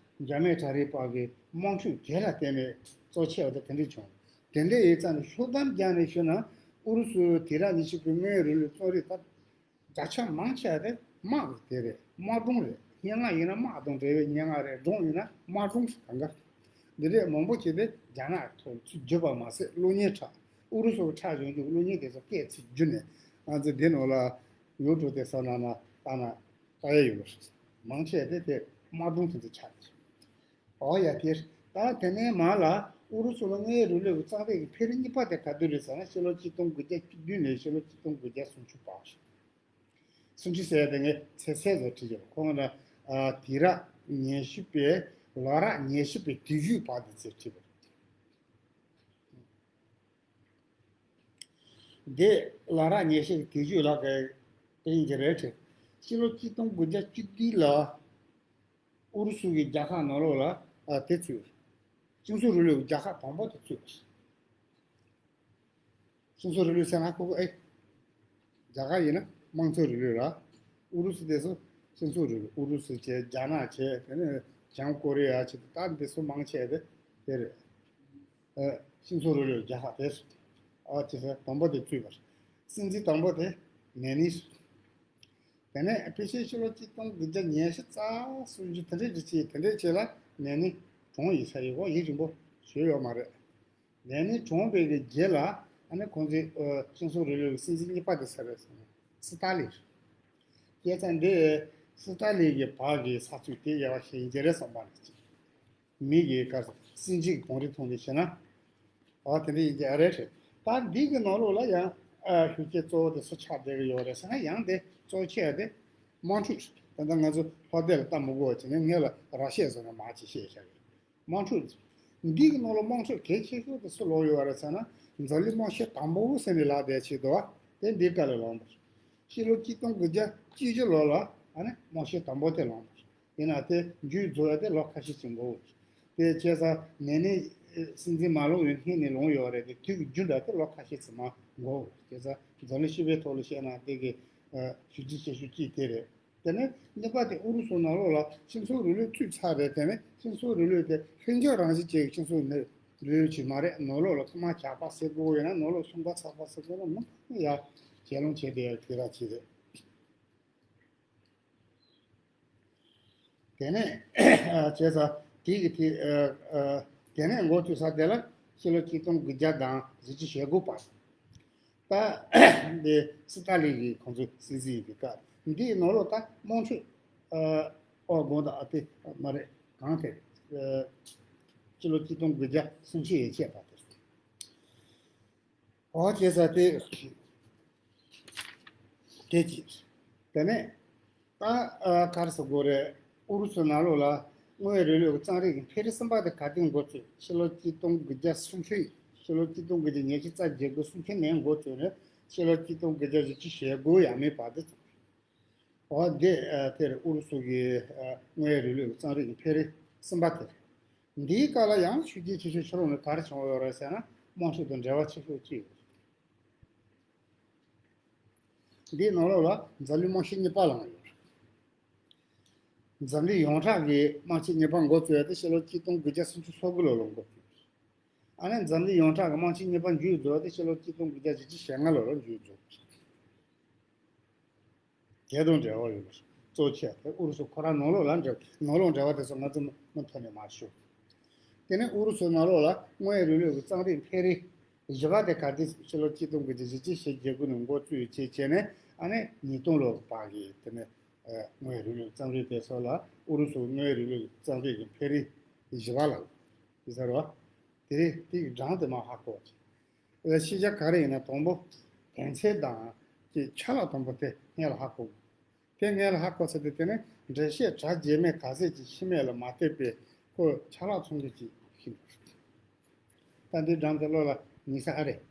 འཇར་མན་གྲ་སྒྲིག་པ་གི་དམག་འཁྲུག་དེ་ལ་བརྟེན་ནས་གཙོ་ཆེ་བ་དེ་དེ་འདྲས་བྱུང་། དེ་འདྲས་ཡིན་ཙང་ནས་ཤོག་གཏམ་རྒྱག་ནས་ཞུ་ན་ཨུ་རུ་སུ་དུས་རབས་ཉི་ཤུ་པའི་དངོས་ཡོད་རིང་ལུགས་རྩོམ་རིག་ད་བརྒྱ་ཆ་མང་ཆེ་བ་དེ་དམག་གི་དེ་རེད། དམག་སྒྲུང་རེད། སྙན་ངག་ཡིན་ན་དམག་དང་འབྲེལ་བའི་སྙན་ངག་རེད། སྒྲུང་ཡིན་ན་དམག་སྒྲུང་གང་ག་འདི་འདྲས་མང་པོ་བྱས་ཏེ་རྒྱ་ནག་ཐོག་ཚུར་བརྒྱུད་པ་མ་ཟད་གློག་བརྙན་ཁྲ་ཨུ་རུ་སུ་གི་ཁྲ་གཞུང་གི་གློག་བརྙན་དེ་ཚོ་སྐད་ཚུར་བརྒྱུད་ནས་ ང་ཚོ་འདི་ནང་ལ་ཡུ་ཊུབ་དེ་ཚོ་ནང་ན་ལྟ་ན་ལྟ་ཡ་ཡོད་རེད། མང་ཆེ་དེ་དེ་དམག་སྒྲུང་དེ་ཚོ་ཆགས་ཀྱི་རེད། ཨོ་ཡ་དེ་ད་དེ་ནས་མར་ལ་ཨུ་རུ་སུ་ལ་དངོས་ཡོད་རིང་ལུགས་ཀྱི་གཙང་རིགས་ཀྱི་འཕེལ་རིམ་གཉིས་པ་དེ་ག་དུས་རེད་ཟེར་ན། ཕྱི་ལོ་གཅིག་སྟོང་དགུ་བརྒྱ་བཅུ་བདུན་ནས་ཕྱི་ལོ་གཅིག་སྟོང་དགུ་བརྒྱ་སུམ་ཅུ་བར། སུམ་ཅུ་ཟེར་ཡ་དེ་ངས་ཚེས་ཚད་ཙམ་བྲིས་ཡོད། ཁོང་ལ་ཨ་དུས་རབས་ཉི་ཤུ་པའི་ལོ་རབས་ཉི་ཤུ་པའི་དུས་མཇུག་བར་དུ་ཚེས་བྲིས་པ་རེད། འདི་ལོ་རབས་ཉི་ཤུ་པའི་དུས་མཇུག་ལ་ག་དེ་ཡིན་གྱི་རེད་དྲན། ཕྱི་ལོ་གཅིག་སྟོང་དགུ་བརྒྱ་བཅུ་བདུན་ལ་ཨུ་རུ་སུ་གི་རྒྱལ་ཁབ་ནང་ལོགས་ལ་ཨ་དེ་ཚུད། ཁྱིམ་སྲུང་རིང་ལུགས་རྒྱལ་ཁབ་དང་པོ་དེ་ཚུད། ཁྱིམ་སྲུང་རིང་ལུགས་ཟེར་ན་ཁོ་ཁོ་ཨེ། རྒྱ་གར་ཡིན་ན་དམངས་གཙོ་རིང་ལུགས་ར། ཨུ་རུ་སུ་དེ་ཚོ་ཁྱིམ་སྲུང་རིང་ལུགས། ཨུ་རུ་སུ་བྱས། རྒྱ་ནག་བྱས། དེ་ནས་བྱང་ཀོ་རི་ཡ་བྱས། ད་འདི་ཚོ་མང་ཆེ་དེ་དེ་རེད། ཨ་ཁྱིམ་སྲུང་རིང་ལུགས་རྒྱལ་ཁབ་དེ་ཚོ། ཨ་དེ་ཚོ་དང་པོ་དེ་ཚུད་པ་རེད། སྲིད་འཛིན་དང་པོ་དེ་ལེ་ནིན། དེ་ནས་ཕལ་ཆེར་ཕྱི་ལོ་གཅིག་སྟོང་དགུ་བརྒྱ་ཉི་ཤུ་རྩ་སུམ་ཅུ་དེ་འདྲའི་རིགས་ཅིག་དེ་འདྲའི་ཆེད་ལ་ལེ་ནིན་གྲོངས་ཡིན་ས་ཡོད། ཡུན་རིང་པོ་བཞུགས་ཡོད་མ་རེད། ལེ་ནིན་གྲོངས་པའི་གི་རྗེས་ལ་ཨ་ནི་ཁོང་ཚོའི་ཨ་ཁྱིམ་སྲུང་རིང་ལུགས་ཀྱི་སྲིད་འཛིན་གཉིས་པ་དེ་ས་རེད་ཟེར་ན་སི་ཏཱ་ལིན་རེད། སྐད་ཆ་འདི་སི་ཏཱ་ལིན་གྱི་བར་གྱི་ས་ཚུལ་དེ་ཡག་པ་ཞིག་ཡིན་གྱི་རེད་བསམ་པ་རེད། མི་གི་ག་སྲིད་འཛིན་གྱི་གོང་རིམ་ཐོག་ནས་བཤད་ན། ཨ་དེ་འདྲ་ཡིན་གྱི་ཨ་རེད་རེད། ད་འདི་གི་ནང་ལོགས་ལ་ཡང་ཨ་ཤུགས་རྐྱེན་གཙོ་བོ་དེ་སུ་ཆགས་བསྡད་ཀྱི་ཡོད་རེད་ཟེར་ན། ཡང་དེ་གཙོ་ཆེ་བ་དེ་དམག་འཁྲུག་རེད། ད་ལྟ་ང་ཚོ་ལྷོ་སྡེ་ལ་ལྟ་མི་དགོས་པ་བྱས་ནས་ངས་ལ་ར་ཤི་ཡ་ཟེར་ན་མ་ཅིག་བཤད་བཞག་གི་རེད། དམག་འཁྲུག་རེད། འདི་གི་ནང་ལ་དམག་འཁྲུག་གལ་ཆེ་ཤོས་དེ་སུ་ལོག་ཡོད་རེད་ཟེར་ན། འཛམ་གླིང་དམག་ཤོག་དང་པོ་ཟེར་ནས་ལབ་བསྡད་ཆེད་དུ་བ་དེ་འདི་ག་ལ་ལོངས་པ་རེད། ཕྱི་ལོ་གཅིག་སྟོང་དགུ་བརྒྱ་བཅུ་བཞི་ལོ་ལ་ཨ་ནི་དམག་ཤོག་དང་པོ་དེ་ལོངས་པ་རེད། ཡིན་ན་དེ་མཇུག་རྫོགས་ཡ་དེ་ལོ་ཁ་ཤས་ཅིག་འགོར་བ་རེད། དེ་བྱས་ཙང་ལེ་ནིན་སྲིད་འཛིན་མ་ལོག་ཡོད་སྔོན་ནས་ལོངས་ཡོད་རེད་དེ། དུས་ཀྱི་རྒྱུན་འདྲ་དེ་ལོ་ཁ་ཤས་ཙམ་མ་འགོར་བ་རེད། བྱས་ཙང་འཛམ་གླིང་སྤྱི་པའི་ཐོག་ལ་བཤད་ན་དེ་གི་ཨ་ཤུགས་རྐྱེན་ཆེ་ཤོས་གཅིག་དེ་རེད། དེ་ནས་གཉིས་པ་དེ་ཨུ་རུ་སུ་ནང་ལོགས་ལ་ཁྱིམ་སྲུང་རིང་ལུགས་ཚུད་ཚར་རེད། དེ་ནས་ཁྱིམ་སྲུང་རིང་ལུགས་དེ་ལྷིང་འཇགས་རང་བཞིན་ཅན་གྱི་ཁྱིམ་སྲུང་ནི་རིང་ལུགས་ཅིག་མ་རེད། ནང་ལོགས་ལ་ཐོག་མར་ཇག་པ་ཟེར་དགོས་ཡོད་ན། ནང་ལོགས་སུམ་པ་ཚགས་པ་ཟེར་དགོས་ན་མང་ཡ་གྱེན་ལངས་བྱས་བསྡད་ཡ་དུས་རབས་ཅིག་རེད། དེ་ནས་བྱས་ཙང་དེ་གི་དེ་ཨ་ཨ་དེ་ནས་འགོ་ཚུགས་ས་དེ་ལ་ཕྱི་ལོ་གཅིག་སྟོང་དགུ་བརྒྱ་དང་བཞི་བཅུ་ཞེ་དགུ་བར། ད་འདི་སི་ཏཱ་ལིན་གྱི་ཁོང་ཚོ་སྲིད་འཛིན་ཡིན་པའི་སྐབས། འདིའི་ནང་ལོགས་ད་དམག་འཁྲུག་ཨ་ཨོ་དགོངས་དག་ཨ་དེ་མ་རེད། གང་དེ་ཨ་ཕྱི་ལོ་གཅིག་སྟོང་དགུ་བརྒྱ་སུམ་ཅུ་ཡན་ཆད་བར་དེ། ཨོ་བྱས་ཙང་དེ་དེ་གཅིག་དེ་ནས་ད་ཨ་ག་རེ་ཟེར་དགོས་རེད། ཨུ་རུ་སུ་ནང་ལོགས་ལ་དངོས་ཡོད་རིང་ལུགས་ཀྱི་གཙང་རིགས་ཀྱི་འཕེལ་རིམ་གསུམ་པ་དེ་ག་དུས་འགོ་བཙུགས། ཕྱི་ལོ་གཅིག་སྟོང་དགུ་བརྒྱ་སུམ་ཅུ། ཕྱི་ལོ་གཅིག་སྟོང་དགུ་བརྒྱ་ཉི་ཤུ་རྩ་བརྒྱད་དགུ་སུམ་ཅུ་ནས་འགོ་བཙུགས་ནས་ཕྱི་ལོ་གཅིག་སྟོང་དགུ་བརྒྱ་བཞི་བཅུ་ཞེ་དགུ་ཡས་མས་བར་དུ་བཙུགས། འོ་འདི་ཨ་དེར་ཨུ་རུ་སུ་གི་ཨ་དངོས་ཡོད་རིང་ལུགས་ཀྱི་གཙང་རིགས་ཀྱི་འཕེལ་རིམ་གསུམ་པ་དེ་རེད། འདིའི་སྐབས་ལ་ཡང་ཤུགས་རྐྱེན་ཆེ་ཤོས་ཕྱི་ལོགས་ནས་ག་རེ་བྱུང་ཡོད་རེད་ཟེར་ན། དམག་འཁྲུག་དང་འབྲེལ་བ་ཆེ་ཤོས་གཅིག་ཡོད་རེད། འདིའི་ནང་ལོགས་ལ་འཛམ་གླིང་དམག་ཤོག་གཉིས་པ་ལངས་ཡོད་རེད། འཛམ་གླིང་ཡོངས་གྲགས་ཀྱི་དམག་ཆེན་གཉིས་པ་འགོ་བཙུགས་ཡ་དེ་ཕྱི་ལོ་གཅིག་སྟོང་དགུ་བརྒྱ་སུམ་ཅུ་སོ་དགུ་ལོ་ལ་འགོ་བཙུགས། ཨ་ནི་འཛམ་གླིང་ཡོངས་གྲགས་ཀྱི་དམག་ཆེན་གཉིས་པ་མཇུག་རྫོགས་ཡ་དེ་ཕྱི་ལོ་གཅིག་སྟོང་དགུ་བརྒྱ་བཞི་བཅུ་ཞེ་ལྔ་ལོ་ལ་མཇུག་རྫོགས། དེ་དང་འབྲེལ་བ་ཡོད་པ་གཙོ་ཆེ་བ་དེ་ཨུ་རུ་སུ་ཁོ་རང་ནང་ལོགས་ལ་འབྲེལ། ནང་ལོགས་འབྲེལ་བ་དེ་ཚོ་ང་ཚོ་མུ་མཐུད་ནས་མར་ཞུ། དེ་ནས་ཨུ་རུ་སུ་ནང་ལོགས་ལ་དངོས་ཡོད་རིང་ལུགས་ཀྱི་གཙང་རིགས་འཕེལ་རིམ་བཞི་པ་དེ་ག་དུས་ཕྱི་ལོ་གཅིག་སྟོང་དགུ་བརྒྱ་བཞི་བཅུ་ཞེ་བརྒྱད་དགུ་ནས་འགོ་བཙུགས་བྱས་བྱས་ནས་ཨ་ནི་ཉིས་སྟོང་ལོ་བར་གྱི་དེ་ནས་ཨ་དངོས་ཡོད་རིང་ལུགས་གཙང་རིགས་དེ་ཚོ་ལ་ཨུ་རུ་སུ་དངོས་ཡོད་རིང་ལུགས་ཀྱི་གཙང་རིགས་ཀྱི་འཕེལ་རིམ་བཞི་པ་ལ་དེ་ཟེར་བ། དེ་དེ་གི་གྲངས་དེ་མར་ཧ་གོ་བྱས། ཤེས་བྱ་ག་རེ་ཡིན་ན། དང་པོ་དོན་ཚན་དང་ཀྱི་ཆ་ལག་དང་པོ་དེ་སྔོན་ལ་ཧ་གོ་དགོས། དེ་སྔོན་ལ་ཧ་གོ་ཚར་དུས་དེ་ནས་འགྲེལ་བཤད་གྲ་རྒྱས་མེད་ག་ཚད་ཅིག་ཤེས་མེད་ལ་མ་ལྟོས་པའི་ཁོ་ཆ་ལག་ཚོང་རྒྱུ་ཅིག་ཤེས་འདུག་ད་འདི་སྒྲུང་དེ་བློ་ལ་ངེས་ས་ཨ་རེད།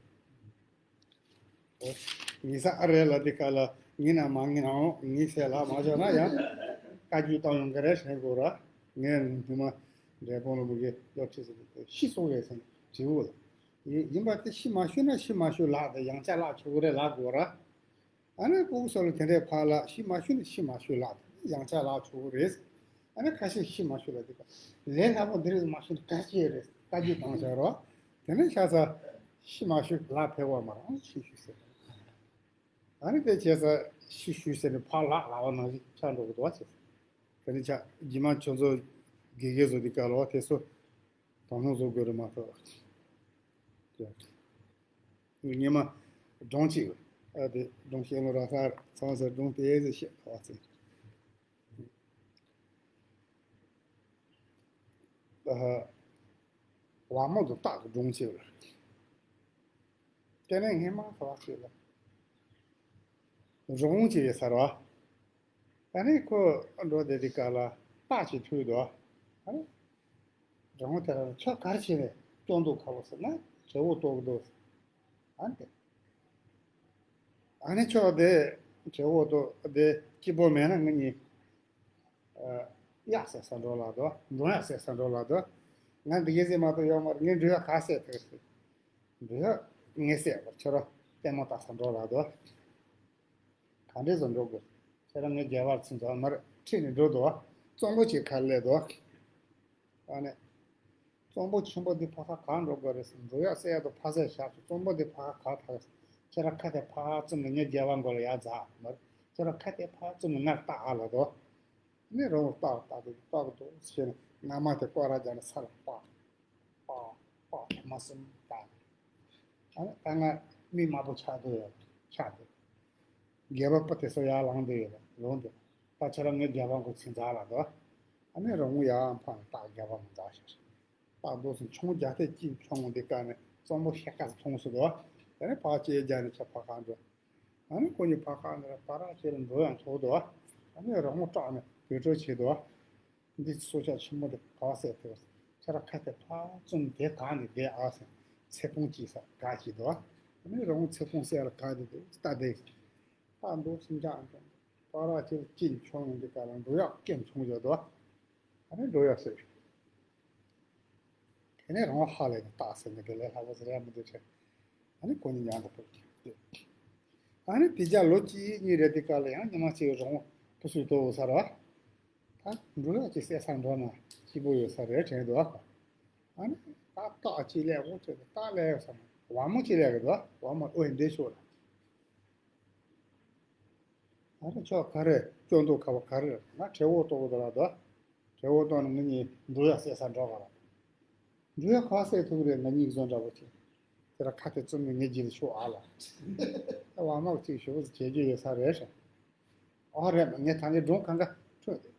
ངེས་ས་ཨ་རེད་ལ་དེ་ག་ལ་ངེས་ན་མ་ངེས་ནའང་ངེས་ཟེར་ལ་མ་བྱོན་ན་ཡང་བཀའ་བཀྱོན་བཏང་ཡོང་གི་རེད་དྲན་དགོས་ར། ངས་ཉི་མ་འབྲས་སྤུངས་ལ་མི་གི་སློབ་ཁྲིད་ཟེར་དུས་ཤི་སོང་རེད་ཟེར་ནས་དྲིས་འོ་ལ། ཡིན་པ་དེ་ཤི་མ་ཤི་ན་ཤི་མ་ཤི་ལགས་དང་ཡང་བསྐྱར་ལག་ཆོག་གི་རེད་ལབ་དགོས་ར། ཨ་ནི་ཕྲུ་གུ་ཚོ་ལ་དེ་འདྲའི་ཕར་ལ་ཤི་མ་ཤི་ན་ཤི་མ་ཤི་ལགས་དང་ཡང་བསྐྱར་ལག་ཆོག་གི་རེད། ཨ་ནི་ཁ་ཤས་ཤི་མ་ཤི་ལ་དེ་ག་ལས་སླ་པོ་འདི་རེད་མ་ཤི་ན་ག་ཅི་རེད་བཀའ་བཀྱོན་བཏང་བྱ་རོགས། དེ་ནས་ཤ་ཚ་ཤི་མ་ཤི་ལག་ཕེབས་པ་མ་རང་ཤི་ཤི་ཟེར། ཨ་ནི་དེ་བྱས་ཙང་ཤི་ཤི་ཟེར་ནས་ཕར་ལག་ལག་པ་ནང་བཞིན་ཆགས་འགྲོ་གི་འདུག་བ་ཟེར། དེ་ནས་ཆ་རྗེས་མ་ཁྱོད་ཚོ་དགེ་རྒན་ཚོ་འདི་ག་ལ་བ་དེ་ཚོ་དོ་སྣང་བཟོ་དགོས་རེད་མ་གཏོགས། ངས་མ་སྒྲུང་གཅིག་ ཨ་དེ་སྒྲུང་བཤད་ལོ་ར་ས་ཚང་ཟེར་སྒྲུང་དེ་ཟེར་བཤད་ཐོག་ཚེ། ཨ་བ་མོ་དང་སྟག་གི་སྒྲུང་བཤད་རེད། དེ་ནས་སྔས་མ་ཁ་བ་བཤད་ལ། རོང་བྱས་ཡོད་ས་རེད་བ། ད་ནི་ཁོ་འགྲོ་བསྡད་དུས་སྐབས་ལ་སྟག་ཅིག་ཐུག་འདུག་ཨ་ནི་རི་བོང་དེ་ལ་ཁྱོད་ག་རེ་བྱས་ནས་སྐྱོ་འདུག་ཁ་ལོ་ཟེར་ན་བྲེ་བོ་གཏོར་གི་འདུག་ཨ་ནི་དེ། ཨ་ནི་ཁྱོད་དེ་བྲེ་བོ་གཏོར་དེ་སྐྱིད་པོ་མེད་ན་ང་གཉིས་གཡག་བསད་ས་འགྲོ་ལབ་འདུག་འབྲོང་གཡག་བསད་ས་འགྲོ་ལབ་འདུག་ང་འདི་གའི་ཟེར་མ་གཏོགས་ཡོད་མ་རེད། ངས་འབྲོང་གཡག་ག་བསད་ཐུབ་ཟེར། འབྲོང་གཡག་ངས་བསད་པར་ཁྱོད་རང་ལྟད་མོ་ལྟ་ས་འགྲོ་ལབ་འདུག་ག་འདྲས་བཟོ་འགྲོ་དགོས། ཁྱེད་རང་ངའི་རྒྱལ་བར་ཚིག་མཛོད་མར་ཁྲིད་ནས་འགྲོ་འདུག་གཙང་པོ་ཅིག་ཁར་སླེབས་འདུག་ཨ་ནི། གཙང་པོ་ཆེན་པོ་འདི་ཕར་ཁ་གང་འགྲོ་དགོས་རེད་ཟེར། འབྲོང་གཡག་བསད་ཡག་དུ་ཕར་ཟད་བཞག་ཚོ་གཙང་པོ་འདི་ཕར་ཁ་ག་ཐག་ཟེར། ཁྱེད་རང་ཁ་དེ་ཕར་བཙུམ་ནས་ངའི་རྒྱལ་བར་མགོ་ལ་ཡར་འཛེགས་མར། ཁྱེད་རང་ཁ་དེ་ཕར་བཙུམ་ནས་ངར་བལྟ་ཨ་ལབ་འདུག་ཨ་ནི་རི་བོང་བལྟ་བལྟ་འདུག་བལྟ་འདུག་ཟེར་ནས་རྔ་མ་དེ་སྐོར་ར་རྒྱག་ནས་ས་ལ་སྤར། པགས་པགས་མ་སེམས་དང་། ཨ་ནི་ད་ང་མི་དམར་པོ་ཆགས་འདོད་ཡོད་ཆགས་འདོད། རྒྱལ་པོ་དེ་ཚོ་ཡར་ལངས་འདོད་ཡོད་ལོང་འདོད། ད་ཁྱེད་རང་ངའི་རྒྱལ་པོ་མགོ་ཚིག་འཛག་ལ་འདུག་ཨ་ནི་རི་བོང་ཡར་འཕངས་སྟག་རྒྱལ་པོ་མགོ་འཛག་ཤག་སྟག་འདུག་སེ་མཆོང་རྒྱ་ཐེ་གཅིག་མཆོང་འདི་ཀ་ནས་གཙང་པོ་ཤེལ་དཀར་མཐོང་སུ་འདུག་དེ་ནས་ཕར་ཅེ་རྒྱ་ནས་ཆ་ཕ་གང་འགྲོ། ཨ་ནི་ཁོ་གཉིས་ཕ་ཁ་ནས་པ་ར་ཅེ་ལ་འགྲོ་ཡང་ཐོག་འདུག་ཨ་ནི་རི་བོང་སྐྲག་ནས་བོད་ཁྲོད་བྱེད་འདུག་འདི་སྲོག་ཆགས་ཆེན་མོ་དེ་ག་བ་བསད་ཐུབ། ཁྱེད་རང་ཁ་དེ་ཕར་བཙུམ་དེ་གང་ནས་བསྡད་ཨ་ཟེར། ཚེ་ཕུང་ཅིག་ས་ག་ཅིག་འདུག་ཨ་ནི་རི་བོང་ཚེ་ཕུང་བསད་ལ་ག་དེ་འདུག་ལྟ་དེ། ད་འདུག་སེ་འཇག་འདུག་པ་ར་ཅེ་ལ་གཅིག་མཆོང་ཡོང་དུས་ཀ་ལ་འབྲོང་གཡག་སྐེ་མཆོང་བྱས་འདུག་ཨ་ནི་འབྲོང་གཡག་བསད། དེ་ནས་རི་བོང་ཧ་ལས་ནས་སྟག་ཟེར་ནས་དེ་ལས་ལྷག་པ་ཟེར་ཡ་མི་འདུག་ཟེར། ཨ་ནི་ཁོ་གཉིས་མཉམ་དུ་འགྲོ་གི་འདུག་ཨ་ནི་དེ་རྒྱ་ལོ་གཅིག་གཉིས་རེ་དེ་ཀ་ལ་ཡང་ཉི་མ་གཅིག་རི་བོང་ཕུ་སུ་དོ་ས་ར། ད་འབྲོང་གཡག་ཅིག་བསད་ས་འགྲོ་ན་སྐྱིད་པོ་ཡོད་ས་རེད་དྲན་འདུག་ཨ་ནི་ད་སྟག་ཅིག་སླེབས་འོ་ཅེ་སྟག་སླེབས་ས་ན་བ་མོ་ཅིག་སླེབས་གི་འདུག་བ་མོ་ཨོ་འདྲེ་ཤོག་ལ། ཨ་རེ་ཁྱོད་ག་རེ་སྐྱོ་མདོག་ཁ་བ་ག་རེ་རེད། ང་བྲེ་བོ་གཏོར་གི་འདུག་ལབ་འདུག་བྲེ་བོ་གཏོར་ནས་ང་གཉིས་འབྲོང་གཡག་བསད་ས་འགྲོ་ག་ལ། འབྲོང་གཡག་ག་བསད་ཐུབ་རེད། ང་གཉིས་བཟོ་འདྲ་པོ་བྱས། དེ་ལ་ཁ་དེ་བཙུམ་ནས་ངའི་རྗེས་ལ་ཤོག་ཨ་ལ། ཨ་བ་མོ་གཅིག་ཞུ་བ་བྱེད་རྒྱུ་ཡོད་ས་རེད་ཤག་ཨོ་རེད་མ་ངས་ད་གིན་སྒྲུང་གང་ག་འཕྲོད་དེ།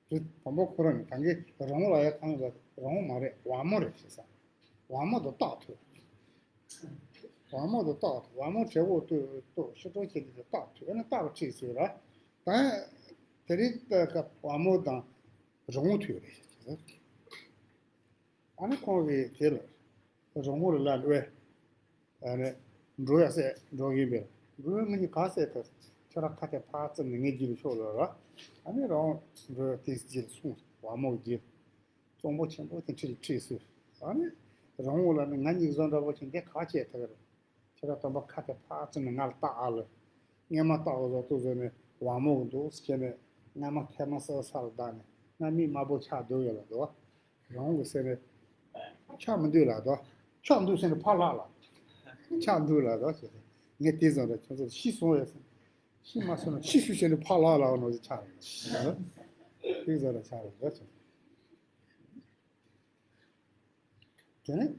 དུ་བམ་པོ་ཁོ་རང་ནི་གང་གི་རོང་བོ་ལ་ཡ་གང་ལ་རོང་བོ་མ་རེད་བ་མོ་རེད་ཞེས་ས། བ་མོ་དང་སྟག་ཐུག་བ་མོ་དང་སྟག་ཐུག་བ་མོ་བྲེ་བོ་ཏུ་ཏུ་ཤི་ཏོ་ཁྱེད་དེ་སྟག་ཐུག་ཨ་ནི་སྟག་གི་ཁྲིད་ཟེར་ར། ད་དེ་རིང་ད་སྐབས་བ་མོ་དང་རོང་བོ་ཐུག་རེད་ཞེས་ས། ཨ་ནི་ཁོང་གིས་དེ་ལ་རོང་བོ་ལ་ལབ་བས། ཨ་ནི་འགྲོ་ཡ་སེ་འགྲོ་གིན་པས། འགྲོ་ཡ་ང་གཉིས་ག་སེ་ཐལ། ཁྱོད་རང་ཁ་དེ་ཕར་བཙུམ་ནས་ངའི་རྗེས་ལ་ཤོག་ལབ་ར། ཨ་ནི་རོང་འགྲོ་ཡ་དེ་རྗེས་ལ་སོང་བ་མོ་གི་རྗེས། གཙང་པོ་ཆེན་པོ་དེ་ཁྲིད་ཁྲིད་སོང་། ཨ་ནི་རོང་བོ་ལ་ནི་ང་གཉིས་བཟོ་འདྲ་པོ་བྱས་འདི་ག་བྱས་ཐལ་རེད། ཁྱེད་རང་སྟོན་པ་ཁ་དེ་ཕར་བཙུམ་ནས་ང་ལ་བལྟ་ཨ་ལ། སྔས་མ་སྟག་གི་བཟོ་ལྟ་བཟོས་ནས་བ་མོ་གི་འདུག་ཟེར་ནས་སྔས་མ་ཐལ་མོ་སོ་ས་ལ་བདག་ནས་ང་མི་དམར་པོ་ཆགས་འདུག་ཡོད་ལ་འདུག་རང་གི་སེམས་ནས་ཆགས་མི་འདུག་ལ་འདུག་ཆགས་འདུག་ཟེར་ནས་ཕར་ལྷག་ལ། ཆགས་འདུག་ལ་འདུག་ཟེར་ནས་ངས་དེ་ཙམ་རེ་ཁྱོད་ཚོ་ཤི་སོང་ཡོད་ཟེར། ཤི་མ་སོང་ན་ཤི་ཤུ་བྱས་ནས་ཕར་ལྷག་ལ་འོ་ནོ་ཟེར་ཆགས་རེད། དེ་ཙམ་རེ་ཆགས་རེད་འདུག་ཟེར། དེ་ནས།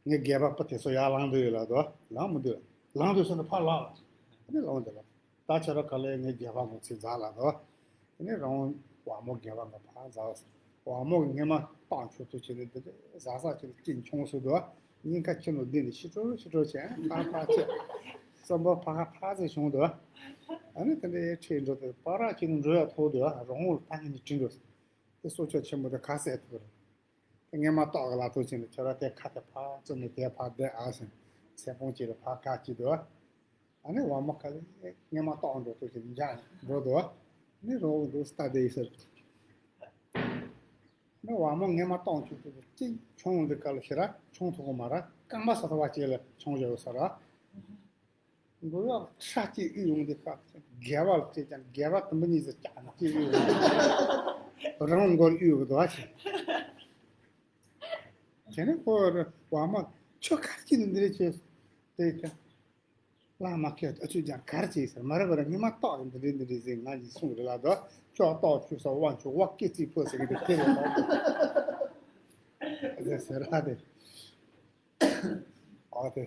ངའི་སྒལ་པ་པ་དེ་ཚོ་ཡར་ལངས་འདོད་ཡོད་ལབ་དོ། ལངས་མི་འདོད། ལངས་འདོད་ཟེར་ན་ཕར་ལངས་ལ། ཨ་ནི་ལངས་འདོད་ལ། ད་ཁྱོད་རང་ག་ལེ་ངའི་སྒལ་པ་ངོ་ཚ་འཛག་ལབ་དོ། ཨ་ནི་རང་བ་མོ་སྒལ་པ་ངོ་ཕར་འཛག་ཟེར། བ་མོ་གི་སྔས་མ་སྟག་མཆོད་དུ་བྱེད་ནས་འདི་འདྲ་ཟག་ཟག་བྱེད་ནས་སྐྱིད་མཆོང་སུ་དོ། སྙིང་ཁ་ཁྱི་ནོ་འདི་ནས་ཤི་ཀྲོལ་ཤི་ཀྲོལ་བྱས་ཕར་ཕར་བྱས། རྩམ་པ་ཕར་ཕར་ཕར་ཟེར་བྱུང་དོ། ཨ་ནི་དེ་འདྲའི་ཁྲིད་འགྲོ་དུས་པ་ར་ཁྱི་ནོ་འགྲོ་ཡ་ཐོག་དོ། རང་བ་ལ་ཕ་ངེ་ནས་དྲིན་འགྲོ། དེ་སྲོག་ཆགས་ཆེན་པོ་དེ་ག་ཟེར་ཐུབ་རེད། སྔས་མ་སྟག་གི་ལ་ཐུག་ཕྱིན་ནས་ཁྱོད་ར་དེ་ཁ་དེ་ཕར་བཙུམ་ནས་དེ་ཕར་བསྡད་ཨ་ཟེར། ཚེ་སྤོང་གཅིག་ལ་ཕར་བཀག་གཅིག་འདུག་ཨ་ནི་བ་མོ་ཁ་ལས་སྔས་མ་སྟག་འགྲོ་ཐུག་ཕྱིན་འཇག་འགྲོ་འདུག་ཨ་ནི་རོགས་འདུག་སྟ་དེ་ཡི་ཟེར། ཨ་ནི་བ་མོ་སྔས་མ་སྟག་ཆུ་ཐུག་གཅིག་མཆོང་འདི་ག་ལ་ཤི་ར་མཆོང་ཐུག་གི་མ་ར་རྐང་པ་ས་ཐོ་བ་གཅིག་ལ་མཆོང་བཞག་ཡོད་ས་ར། མགོ་ཡག་ཁྲ་གཅིག་གཡུག་ཡོང་དུས་ཁ་སྒལ་པ་ལ་བལྟས་ཀྱང་སྒལ་པ་དུམ་བུ་གཉིས་སུ་བཅག་ནས་གཅིག་གཡུག་ཡོང་། རང་མགོར་གཡུག་གི་འདུག་ཨ་ཅེ། དེ་ནས་ཁོ་བ་མོ་ཁྱོད་ག་རེ་བྱས་ནས་འདི་རེད་ཅེས་དེ་ཀྱང་བླ་མ་ཁྱོད་ཨ་ཆུ་ཀྱང་ག་རེ་བྱས་ཟེར། མ་རེད་པ་རེད། སྔས་མ་སྟག་གི་འདི་རེད་འདི་རེད་ཟེར་ང་གིས་གསུངས་རེད་ལབ་དོ། ཁྱོད་སྟག་ཆུ་ས་དབང་ཆུ་བ་སྐེ་རྩིས་ཕོ་ཟེར་གི་འདུག་དེ་རེད་ལབ་དོ། ཟེར་ཟེར་ར་དེ། ཨ་དེ།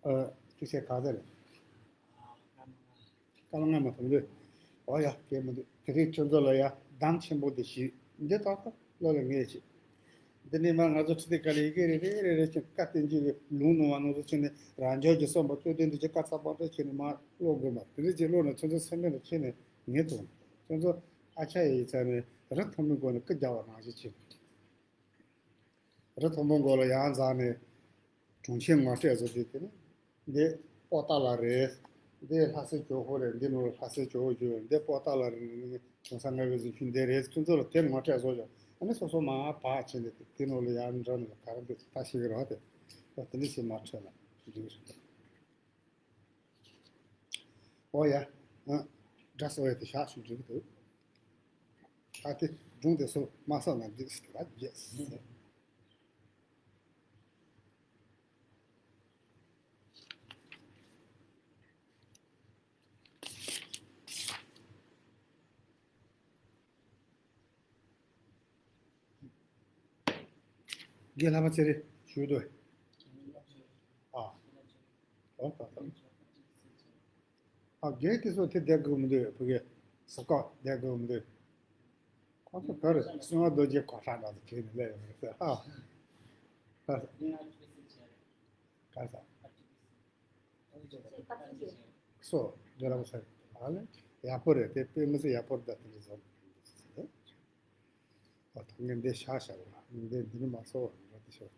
ཅི་བྱས་ག་ཚོད་རེད། སྐར་མ་ལྔ་མ་ཐོན་དུས། ཨོ་ཡ་གལ་མི་འདུག་དེ་རིང་ཁྱོད་ཚོ་ལ་ཡ་གདམས་ཆེན་པོ་དེ་ཞུས། འདི་ཏག་ཏག་བློ་ལ་ངེས་བྱས། འདི་ནས་མར་ང་ཚོ་ཁྲི་ཏི་ཀ་ལ་ཡི་གེ་རེ་རེ་རེ་རེ་བྱས་བཀའ་བསྟན་རྒྱུ་ལུང་ནང་བ་ནང་དུ་ཕྱིན་ནས་རང་འཇགས་ཀྱི་བསམ་པ་རྩོད་ལྡན་འདི་ཀྱི་བཀའ་ཚགས་པར་དུ་ཁྱེར་ནས་མར་ཀློག་དགོས་མ། དེ་འདྲ་ཅིག་ཀློག་ནས་ཁྱོད་ཚོ་སེམས་ལ་ཁྱེར་ནས་ངེས་ཐུབ། ཁྱོད་ཚོ་ཨ་ཅག་ཡི་ཚ་ནས་རི་མཐོན་པོའི་མགོ་ནས་སྐུ་རྒྱག་པ་ནང་བཞིན་བྱེད། རི་མཐོན་པོའི་མགོ་ལ་ཡར་འཛེགས་ནས་གྲོང་ཁྱེར་ངོ་སྤྲོད་བཟོ་དུས་དེ་ནི། འདི་པོ་ཏཱ་ལ་རེད། འདི་ལྷ་སའི་ཇོ་ཧོ་རེད། འདི་ནོར་ལྷ་སའི་ཇོ་ཧོ་བརྗོད། འདི་པོ་ཏཱ་ལ་རེད། གོང་ས་ལྔ་པའི་གཟིམ་ཆུང་འདི་རེད། ཁྱོད་ཚོ་ལ་དེ་ངོ་སྤྲོད་བཟོ་བྱོས། ཨ་ནི་སོ་སོ་མར་བག་བྱས་ནས་དེ་ནོར་ལ་ཡར་འགྲོ་ནས་ག་རེ་འདུག་ད་ཤེས་ཀྱི་རེད་དེ། ཨོ་དེ་འདྲ་ཞིག་མར་འཕྲོད་ན་འགྲིག་གི་རེད། ཨོ་ཡ། ཨ། འདྲ་སོ་ཡ་དེ་བཞག་ཞུ་འགྲིག་གི་འདུག་ད་དེ་སྒྲུང་དེ་ཚོ་མ་བསམ་ན་འགྲིག་ཟེར་བ་རྒྱས། རྒན་ལྷ་མ་ཚེ་རིང་ཞུ་འདོད། ཨ། ཨོ་ད་ད། ཨ་རྒན་དེ་ཚོ་དེ་བསྡད་དགོས་མི་འདུག་བུ་གའི་ཟུར་བཀག་བསྡད་དགོས་མི་འདུག་ཁོང་ཚོ་ག་རེ་བསོད་ནམས་རྡོ་རྗེ་གོ་ཁྲབ་འདྲ་ཚོ་གྱོན་ནས་སླེབས་ཡོང་གི་རེད་ཟེར་ཨ། ག་རེ་ཟེར། ག་རེ་ཟེར། སོ་རྒན་ལྷ་མ་ཚེ་རིང་ཨ་ལེ་ཡག་པོ་རེད། དེ་དཔེ་མི་སྲིད་ཡག་པོ་རེད། ད་དེ་འདྲ་བཟོ་ཨ་ཐོག་ངས་འདི་བཞག་བཞག་ན་འདི་འདི་ནི་མ་སོ་ར་དེ་ཤོག